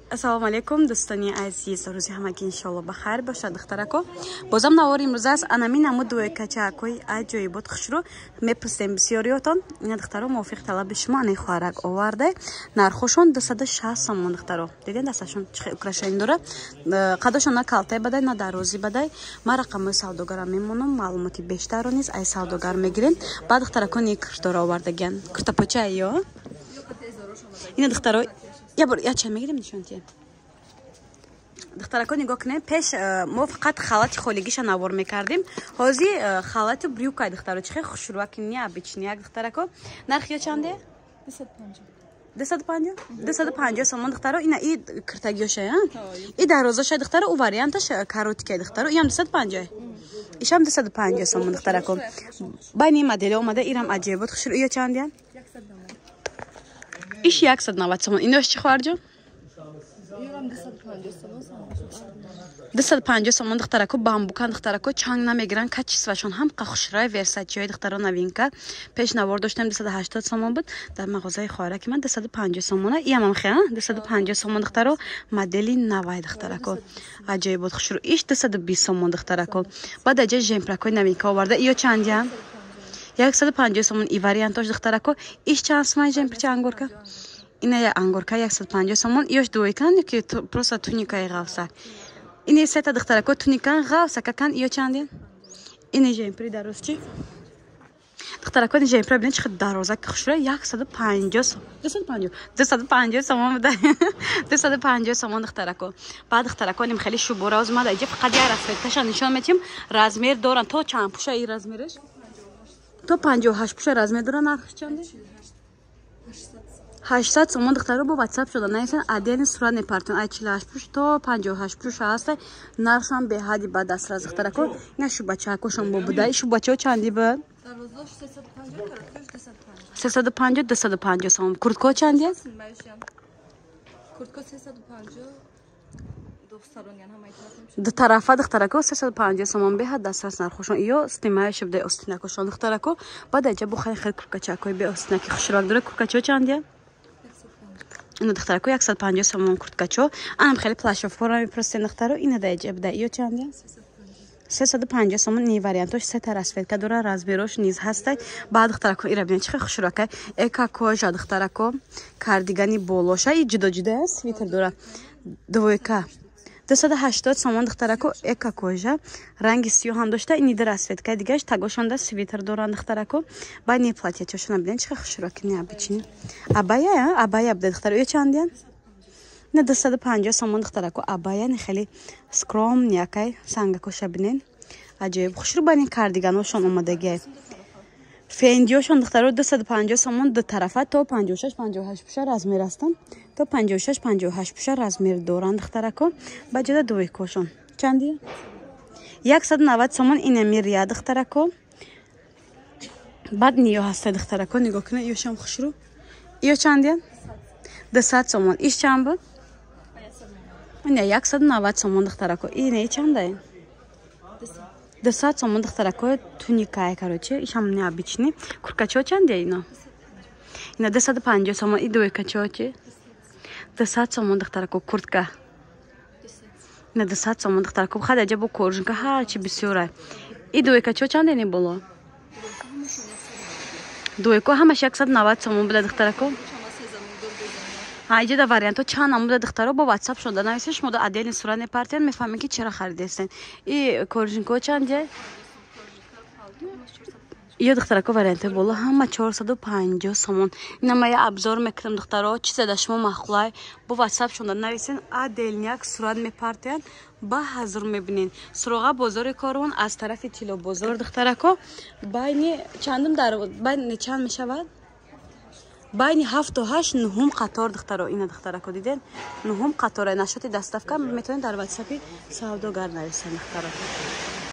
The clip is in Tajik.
Ассалому алайкум, дӯстони азиз. Рӯзи ҳамагӣ иншоалло ба хайр бошад, духтарако. Бозам навори имрӯз аст. Анамин намуд дуекачаакҳои аҷоибот хушрӯ мепурсем бисёриётон. Ина, духтаро, мувофиқ талаби шумо ани хоҳарак оварда. Нархошон 260 сомон, духтаро. Диден, дасташон чӣ украшение дора. Қадошон на калтай бадай, на дарозӣ бадай. Ман рақамҳои савдогара мемонам, маълумоти бештарро низ ай савдогар мегирем. Баъд духтаракони куртаро овардагиян. Куртапоча ё? Ина, духтаро, я бор яча мегирем, нишон тием. Духтарако, нигоҳ кунем, пеш мо фақат халати холигиша навор мекардем, ҳозир халату брюкай, духтаро, чихе хушрӯаки, необычный як, духтарако. Нархи ё чанде? 250, 250 сомон, духтаро. Ина и киртагиёша, и дарозаша, духтаро, у варианташ короткий, духтаро, иам 250, ишам 250 сомон, духтарако. Байни модели омада, ирам аҷоибот хушрӯ. Ё чандиян? Иш 190 сомон. Инош чӣ, хоҳарҷон? 250 сомон, духтарако, бамбукан, духтарако, чанг намегиранд, качествашон ҳам хушрай, версачиҳои, духтаро, новинка. Пеш навор доштем, 280 сомон буд, дар мағозаи хоҳараки ман 250 сомона. Иамам хе 250 сомон, духтаро, модели навай, духтарако, аҷоибот хушрӯ. Иш 220 сомон, духтарако. Баъд аҷа жемпракҳои новинка оварда. Иё чандиян? 150 сомон и вариантош, духтарако. Иш чанд сомон жемпрча ангорка? Ина я ангорка 150 сомон. Иёш двойкан ки просто туникаи ғафсак. Ини сета, духтарако, туникан ғафсакакан. Иё чандин? Ини жемпри дароз чи, духтарако? Ини жемпри бинед, чӣ дароза, хушра, 150 сом, 250, 250 сомон буда, 250 сомон, духтарако. Баъд, духтарако, ним хеле шубора омада. Иҷа фақат як расцветкаша нишон метиҳем. Размер доран то чанд пуша? И размераш то 58 пуша размер дора. Нархш чанде? 800 сомон, духтаро. Бо ватсап шуда наисан, отдельный сурат мепартон. Ай 48 пуш то 58 пуш ҳаста, нархшам беҳади ба дастрас, духтарако. Ина шубачаакошон бо буда. Шубачао чанди буд? 350, 250 сомон. Куртко чанди? Куртко 350. Дутарафа, духтарако, 350 сомон, беҳад дастрас нархошон. Ё снимаешь буда остинакошон, духтарако. Баъд аҷа бу хеле хеле курткачакҳои беостинаки хушрак дора. Курткачао чандия? Ина, духтарако, 150 сомон курткачо. Анам хеле плащовкора мепростен, духтаро. Ина даҷа буда. Ё чандия? 350 сомон. Ни вариантош сета расцветка дора, размерош низ ҳастай. Баъд, духтарако, ира бинед, чӣ хушрака, эка кожа, духтарако, кардигани болоша и ҷудо ҷудо аст, свитер дора, двойка 280 сомон, духтарако, эка кожа, ранги сиёҳам дошта, ини ди расцветкаи дигаш, тагошонда свитер доранд, духтарако. Баъд ни платьячошона бинед, чӣ хушраки, необычный абая, абая буда, духтаро. Ё чандиян? На 250 сомон, духтарако, абая, не хеле скромный якай, сангакоша бинед, аҷоиб хушрӯ. Бани кардиганошон омадагиай, фендиошон, духтаро, 250 сомон ду тарафа, то 56 58 пуша размер ҳастанд, то 56 58 пуша размер доранд, духтарако. Ба ҷода двойкошон чанди? 190 сомон. Инами рия, духтарако. Баъд ниё ҳаста, духтарако, нигоҳ кунед, иёшам хушрӯ. Иё чандиян? 200 сомон. Иш чанд буд? Ина 190 сомон, духтарако. Ина чандай? 200 сомон, духтарако, туникае, короче, ишам необычный. Куркачо чанде ино? Ина 250 сомон. И двойкачо чи? 200 сомон, духтарако, куртка. Ина 200 сомон, духтарако. Хадаҷа бо кожанка ҳарчи бисёра. И двойкачо чанде не боло? Двойко ҳамаш 190 сомон буда, духтарако. Иҷода вариантҳо чанд намуда, духтаро, бо ватсап шуда нависед, шумо да отдельный сурат мепартиям, мефаҳмем, ки чера харидестен. И кожанко чанде? Ё, духтарако, вариантҳои боло ҳама 450 сомон. Ина ма я обзор мекунам, духтаро. Чизе да шумо маъқулай, бо ватсап шуда нависен, отдельный як сурат мепартиян, ба ҳазур мебинен. Суроға бозори Корвон, аз тарафи Тилобозор, духтарако, байни чандум дар байни чанд мешавад? Байни ҳафту ҳашт, нуҳум қатор, духтаро. Ина, духтарако, диден, нуҳум қатора. Насчёти доставка метавонед дар ватсапи савдогар нависен, духтаро.